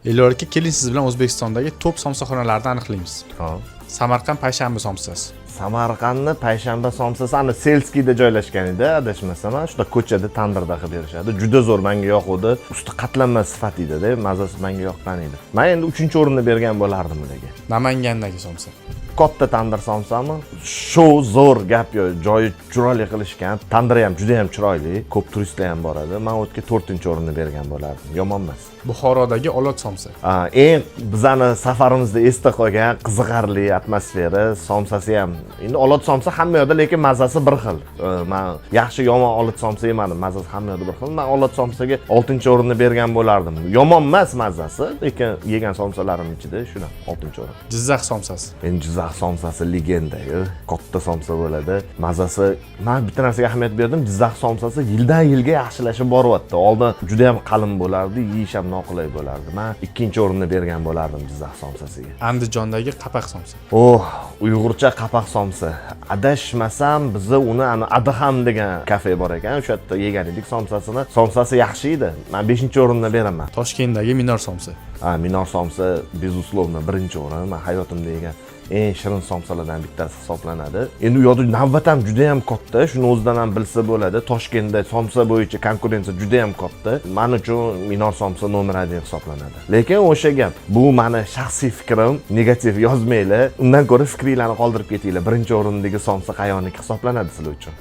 Elyor aka, keling, siz bilan O'zbekistondagi top somsaxonalarni aniqlaymiz. Hop. Samarqand Payshanba somsasi. Samarqandni Payshanba somsasi ana Selskiyda joylashgan edi, adashmasam. Shunda ko'chada tandirda qilib berishadi. Juda zo'r, menga yoquvdi. Usti qatlanma sifat edi-da, mazasi menga yoqqan edi. Men endi uchinchi o'rinni bergan bo'lardim ularga. Namangandagi somsa. Katta tandir somsami? Shou zo'r, gap yo'q. Joyi chiroyli qilishgan. Tandiri ham juda ham chiroyli. Ko'p turistlar ham boradi. Men u yerga to'rtinchi o'rinni bergan bo'lardim. Yomon emas. Buxorodagi olot somsa. Eng bizani safarimizda esda qolgan qiziqarli atmosfera, somsasi ham. Endi olot somsa hamma yoqda, lekin mazasi bir xil. Man yaxshi, yomon olot somsa yemadim, mazasi hamma yoqda bir xil. Man olot somsaga oltinchi o'rinni bergan bo'lardim. Yomon emas mazasi, lekin yegan somsalarim ichida shuni oltinchi o'rin. Jizzax somsasi. Endi Jizzax somsasi legenda, katta somsa bo'ladi. Mazasi, man bitta narsaga ahamiyat berdim: Jizzax somsasi yildan yilga yaxshilashib boryapti. Oldin juda ham qalin bo'lardi, yeyish ham noqulay bo'lardi. Man ikkinchi o'rinni bergan bo'lardim Jizzax somsasiga. Andijondagi qapaq somsa. Oh, uyg'urcha qapaq somsa. Adashmasam, bizni uni ana Adham degan kafe bor ekan, o'sha yerda yegan edik somsasini. Somsasi yaxshi edi. Man beshinchi o'rinni beraman. Toshkentdagi Minor somsa. Ha, Minor somsa, безусловно, birinchi o'rin. Man hayotimda yegan eng shirin somsalardan bittasi hisoblanadi. Endi u yoqda navbat ham juda ham katta, shuni o'zidan ham bilsa bo'ladi. Toshkentda somsa bo'yicha konkurensiya juda ham katta. Man uchun Minor somsa номер один hisoblanadi. Lekin o'sha gap, bu mani shaxsiy fikrim, negativ yozmanglar. Undan ko'ra fikringlarni qoldirib ketinglar. Birinchi o'rindagi somsa qayoniki hisoblanadi sizlar uchun?